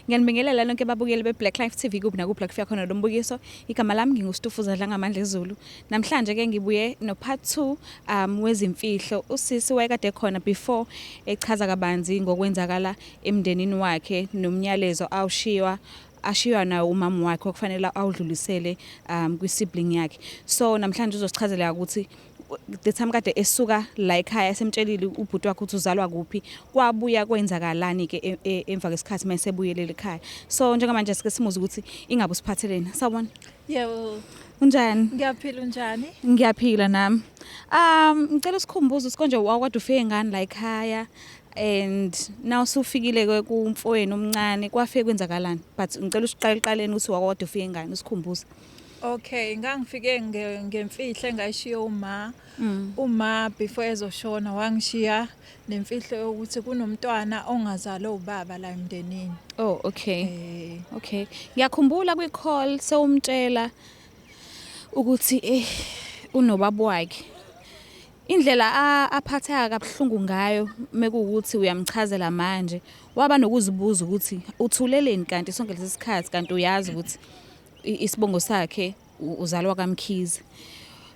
Ngiyanibingelela nonke babukeli be-Black Life TV kuphi nakuphi la kufika khona lo mbukiso. Igama lami nginguStufuza Dlangamandla Zulu. Namhlanje ke ngibuye no part 2 wezimfihlo. Usisi wayekade khona before echaza kabanzi ngokwenzakala emndenini wakhe nomnyalezo awushiywa ashiywa nawo umama wakhe okufanele awudlulisele kwi-sibling yakhe. So namhlanje uzosichazela ukuthi the time kade esuka la ekhaya esemtshelile ubhuti wakhe ukuthi uzalwa kuphi, kwabuya kwenzakalani ke emva kwesikhathi mayesebuyelele ekhaya. So njengamanje sike simuze ukuthi ingabe usiphatheleni. Sawubona. Yebo. Unjani? Ngiyaphila, unjani? Ngiyaphila nami. Ngicela usikhumbuze ukuthi konje wawukade ufike ngani la ekhaya and now usufikile ke kumfowenu omncane, kwafike kwenzakalani? But ngicela usiqale eqaleni ukuthi wawukade ufike ngani, usikhumbuze. Okay, ngangifike ngemfihlo engayishiya uma. Uma before ezoshona wangishiya nemfihlo yokuthi kunomntwana ongazalwa ubaba la emndenini. Oh, okay. Okay. Ngiyakhumbula kwi-call sewumtshela ukuthi unobaba wakhe. Indlela aphatheka kabuhlungu ngayo mekuwukuthi uyamchazela manje, waba nokuzibuza ukuthi uthuleleni kanti sonke lesi sikhathi, kanti uyazi ukuthi isibongo sakhe uzalwa kaMkhize.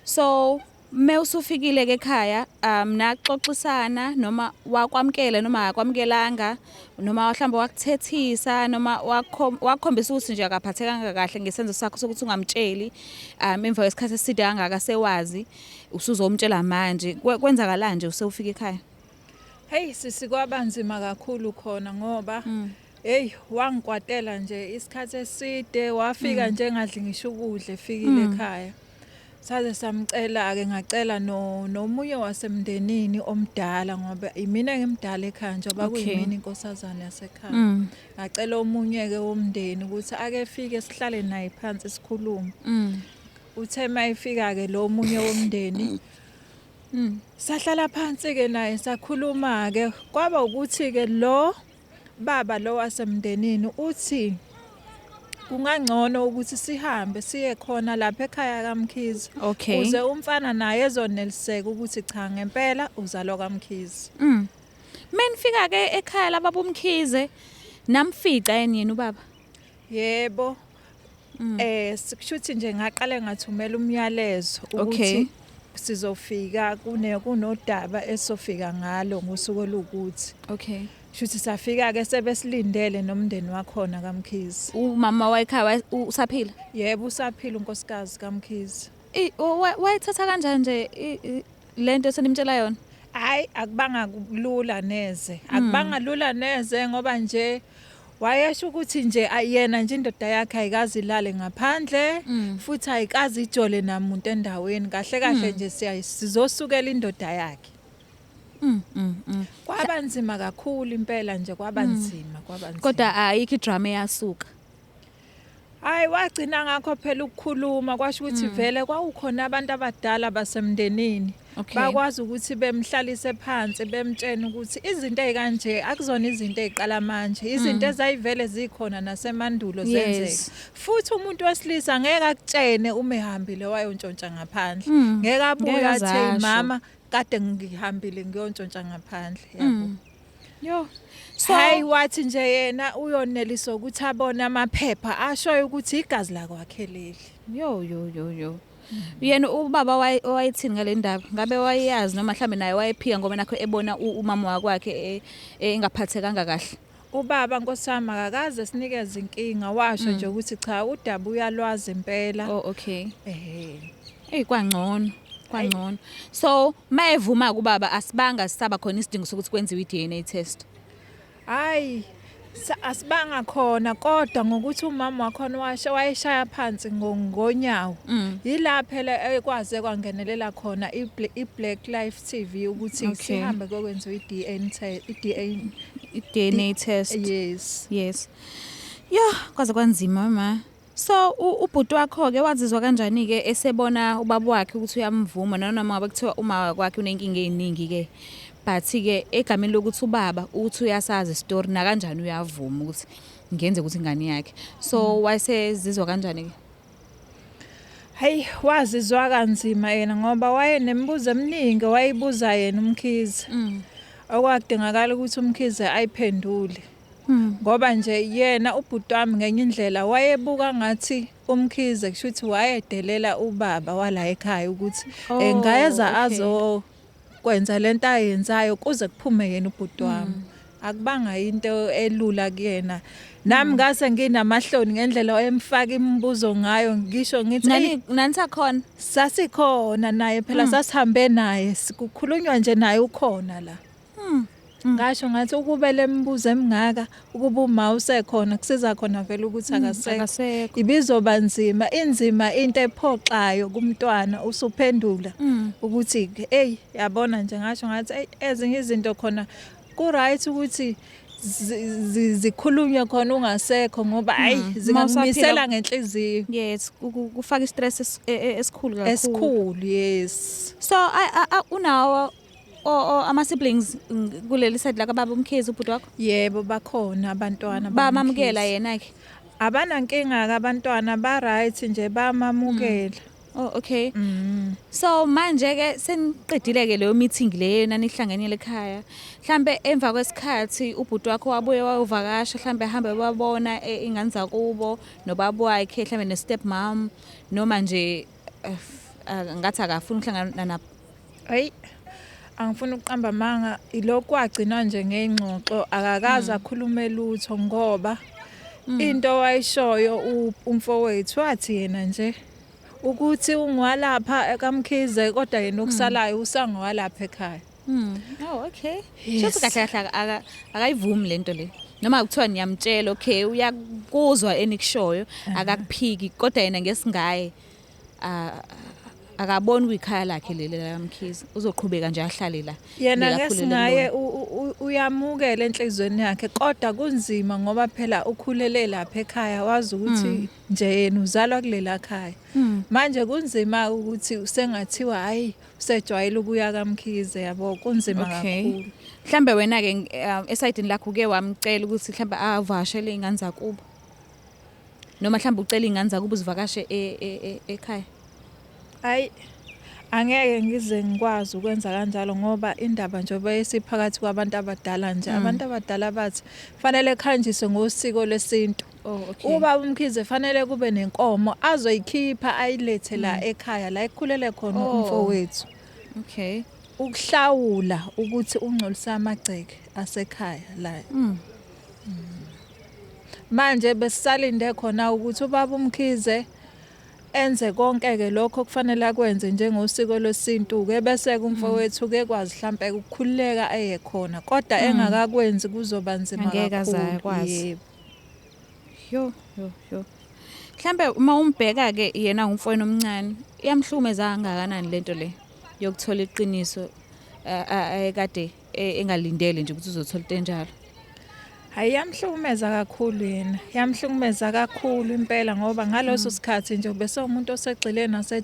So me usufikile ke ekhaya, naxoxisana noma wakwamkela noma akwamukelanga, noma mhlawumbe wakuthethisa noma wakhombisa ukuthi nje akaphathekanga kahle ngesenzo sakho sokuthi ungamtsheli emva kwesikhathi eside kangaka sewazi usuzomtshela manje, kwenzakalani nje usewufika ekhaya? Hey sisi, kwabanzima kakhulu khona ngoba hey wangikwatela nje isikhathi eside, wafika nje engadli ngisho ukudla efikile ekhaya. Saze samcela ke, ngacela no nomunye wasemndenini omdala ngoba imina engimdala ekhaya njengoba kuyimina inkosazana yasekhaya. Ngacela omunye ke womndeni ukuthi ake fike sihlale naye phansi sikhulume. Uthe mayifika ke lo munye womndeni, sahlala phansi ke naye sakhuluma ke, kwaba ukuthi ke lo baba lo wasemndenini uthi kungangcono ukuthi sihambe siye khona lapha ekhaya kaMkhize uze umfana naye ezoneliseka ukuthi cha, ngempela uzalwa kaMkhize. Menifika ke ekhaya lababa uMkhize, namfica yini yena ubaba? Yebo. Sikushuthi nje ngaqale ngathumela umyalezo ukuthi sizofika kunodaba esofika ngalo ngosuku olukuthi. Shuthi safika ke sebesilindele nomndeni wakhona kaMkhize. Umama wayekhaya usaphila? Yebo, usaphila unkosikazi kaMkhize. Wayithatha kanjani nje lento esenimtshela yona? Hayi, akubanga lula neze. Akubanga lula neze ngoba nje wayesho ukuthi nje yena nje indoda yakhe ayikazi ilale ngaphandle futhi ayikazi ijole namuntu endaweni, kahle kahle nje sizosukela indoda yakhe. Kwaba nzima kakhulu impela nje, kwaba nzima, kwaba nzima. Kodwa ayikho idrama eyasuka. Hayi, wagcina ngakho phela ukukhuluma, kwasho ukuthi vele kwawukhona abantu abadala basemndenini bakwazi ukuthi bemhlalise phansi bemtshene ukuthi izinto ezikanje akuzona izinto eziqala manje, izinto ezayivele zikhona nasemandulo zenzeka. Futhi umuntu wesilisa ngeke akutshene uma ehambile wayontshontsha ngaphandle, ngeke abuye Ngeke athi, aze asho. "Mama, kade ngihambile ngiyontshontsha ngaphandle," yabo. Yo. So Hayi, wathi nje yena uyoneliswa ukuthi abone amaphepha ashoyo ukuthi igazi lakwakhe leli. Yo yo yo yo. Yena ubaba wayethini ngale ndaba? Ngabe wayeyazi noma mhlambe naye wayephika ngoba nakho ebona umama wakwakhe engaphathekanga kahle? Ubaba, nkosi yami, akakaze sinikeze inkinga, washo nje ukuthi cha, udaba uyalwazi impela. Oh, okay. Eh. Ey, kwangcono. Kwangcono. So mayevuma kubaba, asibanga sisaba khona isidingo sokuthi kwenziwe iDNA test? Hayi, asibanga khona, kodwa ngokuthi umama wakhona washe wayeshaya phansi ngonyawo. Yila phela ekwaze kwangenelela khona i-Black Life TV ukuthi sihambe kokwenziwa i-DNA i-DNA. I-DNA test. Yes. Yes. Yeah, kwaze kwanzima ma. So ubhuti wakho ke wazizwa kanjani ke esebona ubaba wakhe ukuthi uyamvuma, noma ngabe kuthiwa uma kwakhe unenkinga eziningi ke, but ke egameni lokuthi ubaba uthi uyasazi story na kanjani, uyavuma ukuthi ngenze ukuthi ingane yakhe, so wayesezizwa kanjani ke? Hey, wazizwa kanzima yena ngoba wayenemibuzo eminingi wayibuza yena uMkhize. Okwakudingakala ukuthi uMkhize ayiphendule. Ngoba nje yena ubhuti wami ngenye indlela wayebuka ngathi uMkhize kusho ukuthi wayedelela ubaba wala ekhaya ukuthi engayeza azokwenza lento ayenzayo kuze kuphume yena ubhuti wami. Akubanga into elula kuyena. Nami ngase nginamahloni ngendlela wayemfaka imibuzo ngayo, ngisho ngithi nani nanisakhona? Sasikhona naye phela, sasihambe naye, kukhulunywa nje naye ukhona la. Ngasho ngathi ukube lemibuzo emingaka ukuba uma usekhona kusiza khona vele ukuthi akasekho. Ibizoba nzima, inzima into ephoxayo kumntwana usuphendula ukuthi hey yabona nje. Ngasho ngathi hey ezinye izinto khona ku right ukuthi zikhulunywe khona ungasekho ngoba hayi zingakumisela ngenhliziyo. Yes, kufaka istress esikhulu kakhulu. Esikhulu, yes. So unawo ama siblings kuleli side la kababa uMkhize ubhuti wakho? Yebo, bakhona abantwana. Bamamukela yena ke? Abanankinga ke abantwana, ba right nje, bamamukela. Oh, okay. So manje ke seniqedile ke leyo meeting leyo nanihlanganyele ekhaya. Mhlambe emva kwesikhathi ubhuti wakho wabuye wayovakasha, mhlambe ahambe wabona ingane zakubo nobaba wakhe, mhlambe ne step mom, noma nje ngathi akafuni ukuhlangana nabo? Hey, angifuni ukuqamba amanga, ilokhu kwagcina nje ngengxoxo, akakaze akhulume lutho ngoba into wayishoyo umfowethu wathi yena nje ukuthi ungwalapha kaMkhize kodwa yena okusalayo usangowalapha ekhaya. Oh, okay. Shuthi kahle kahle akayivumi lento le. Noma kuthiwa niyamtshela, okay, uyakuzwa enikushoyo, akakuphiki, kodwa yena ngesingaye akaboni kwikhaya lakhe leli laMkhize, uzoqhubeka nje ahlale la. Yena ngesingaye uyamukela enhlizweni yakhe, kodwa kunzima ngoba phela ukhulele lapha ekhaya, wazi ukuthi nje yena uzalwa kulela khaya. Manje kunzima ukuthi usengathiwa hayi usejwayele ukuya kaMkhize, yabo, kunzima kakhulu. Mhlambe wena ke esayidini lakho uke wamcela ukuthi mhlambe avakashele ingane zakubo, noma mhlambe ucela ingane zakubo uzivakashe ekhaya? Hayi, angeke ngize ngikwazi ukwenza kanjalo ngoba indaba njengoba isiphakathi kwabantu abadala nje, abantu abadala bathi fanele khanjiswe ngosiko lesintu. Oh, okay. Ubaba uMkhize fanele kube nenkomo azoyikhipha ayilethe la ekhaya la ekhulele khona umfowethu. Okay. Ukuhlawula ukuthi ungcolisa amagceke asekhaya la. Manje besisalinde khona ukuthi ubaba uMkhize enze konke ke lokho kufanele akwenze njengosiko lwesintu ke, bese kumfowethu ke kwazi mhlambe ukukhululeka eye khona, kodwa engakakwenzi kuzoba nzima kakhulu. Yebo. Yo yo yo. Mhlambe uma umbheka ke yena ngumfowenu omncane, iyamhlumeza kangakanani lento le yokuthola iqiniso kade engalindele nje ukuthi uzothola into enjalo? Hayi, yamhlukumeza kakhulu yena, yamhlukumeza kakhulu impela ngoba ngaloso sikhathi nje bese umuntu osegxile nase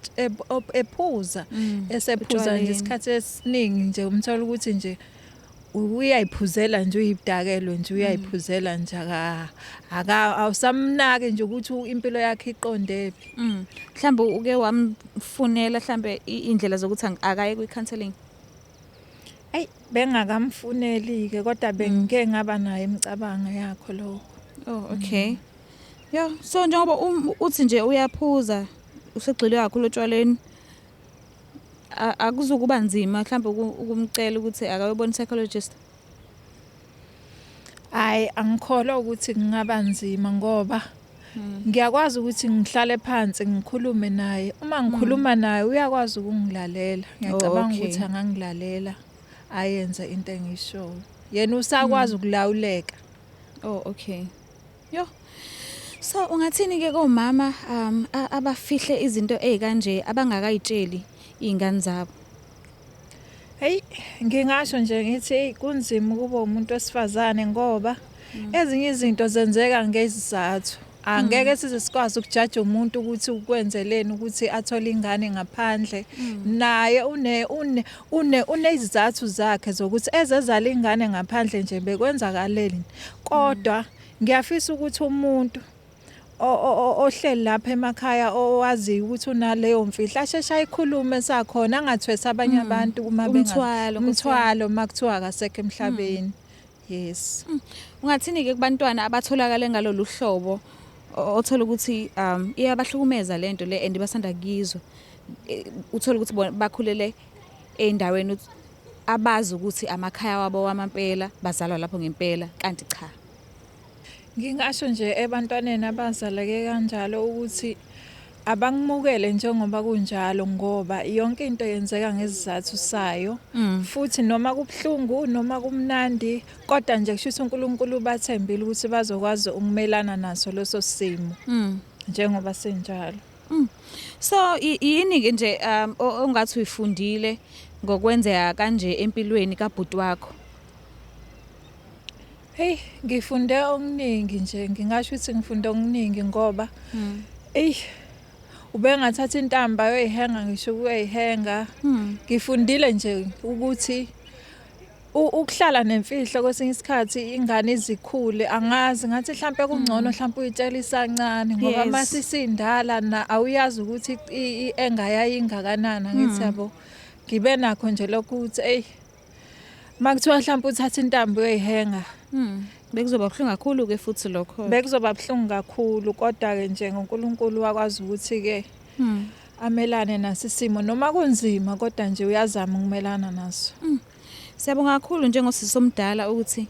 ephuza, esephuza nje isikhathi esiningi nje umthola ukuthi nje uyayiphuzela nje, uyidakelwe nje, uyayiphuzela nje, awusamnaki nje ukuthi impilo yakhe iqondephi. Mhlawumbe uke wamfunela mhlambe indlela zokuthi akaye kwi-counseling? Ayi, bengakamfuneli ke, kodwa bengike ngaba nayo imicabango yakho lokho. Oh, okay. Yeah, so njengoba uthi nje uyaphuza, usegxile kakhulu otshwaleni, akuzukuba nzima mhlawumbe ukumcela ukuthi akayobona psychologist? Hayi, angikholwa ukuthi kungaba nzima ngoba ngiyakwazi ukuthi ngihlale phansi ngikhulume naye. Uma ngikhuluma naye uyakwazi ukungilalela. Ngiyacabanga ukuthi angangilalela ayenze into engishoyo. Yena usakwazi ukulawuleka. Oh, okay. Yo. So ungathini ke komama abafihle izinto ezikanje, abangakayitsheli izingane zabo? Hey, ngingasho nje ngithi kunzima ukuba umuntu wesifazane ngoba ezinye izinto zenzeka ngezizathu. Angeke size sikwazi ukujaja umuntu ukuthi ukwenzeleni ukuthi athole ingane ngaphandle. Naye une unezizathu zakhe zokuthi ezezala ingane ngaphandle nje bekwenzakaleni. Kodwa ngiyafisa ukuthi umuntu ohleli lapha emakhaya owaziyo ukuthi unaleyo mfihlo asheshe ayikhulume sakhona, angathwesa abanye abantu uma umthwalo, umthwalo makuthiwa akasekho emhlabeni. Yes. Ungathini ke kubantwana abatholakale ngalolu hlobo othola ukuthi iyabahlukumeza lento le and basanda kuyizwa. Uthola ukuthi bona bakhulele endaweni abazi ukuthi amakhaya wabo wamampela bazalwa lapho ngempela kanti cha. Ngingasho nje ebantwaneni abazaleke kanjalo ukuthi abangimukele njengoba kunjalo, ngoba yonke into yenzeka ngesizathu sayo. Futhi noma kubuhlungu noma kumnandi, kodwa nje kusho ukuthi uNkulunkulu bathembile ukuthi bazokwazi ukumelana naso leso simo njengoba sinjalo. So yini ke nje ongathi uyifundile ngokwenzeka kanje empilweni kabhuti wakho? Hey, ngifunde okuningi nje, ngingasho ukuthi ngifunde okuningi ngoba eyi ubengathatha intamba ayoyihenga ngisho ukuyihenga. Ngifundile nje ukuthi ukuhlala nemfihlo kwesinye isikhathi ingane izikhule, angazi ngathi mhlambe kungcono mhlambe uyitshela isancane, ngoba masisindala na awuyazi ukuthi engayayingakanani, ngithi yabo. Ngibe nakho nje lokho ukuthi ey makuthiwa mhlambe uthatha intambo uyoyihenga. Bekuzoba buhlungu kakhulu ke futhi lokho. Bekuzoba buhlungu kakhulu, kodwa ke nje ngoNkulunkulu wakwazi ukuthi ke amelane naso isimo, noma kunzima kodwa nje uyazama ukumelana naso. Siyabonga kakhulu njengosisi omdala ukuthi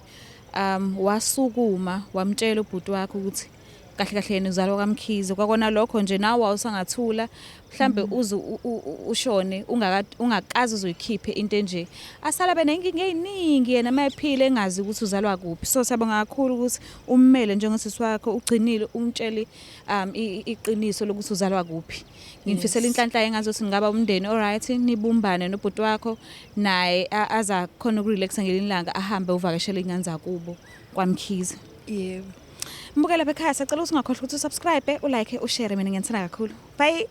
wasukuma wamtshela ubhuti wakho ukuthi kahle kahle yena uzalwa kaMkhize. Kwakona lokho nje nawe wawusangathula mhlambe uze ushone ungakaze uzoyikhiphe into enje. Asala benenkinga eziningi yena mayephile engazi ukuthi uzalwa kuphi. So siyabonga kakhulu ukuthi ummele njengosisi wakho, ugcinile umtshele iqiniso lokuthi uzalwa kuphi. Ngifisela inhlanhla engathi ngaba umndeni alright, nibumbane nobhuti wakho naye aza khona ukurelaxa ngelinye ilanga ahambe uvakashele ingane zakubo kwaMkhize. Yebo. Mbukela ekhaya, sicela ukuthi ungakhohlwa ukuthi usubscribe, ulike, ushare. Mina ngiyathanda kakhulu. Bye.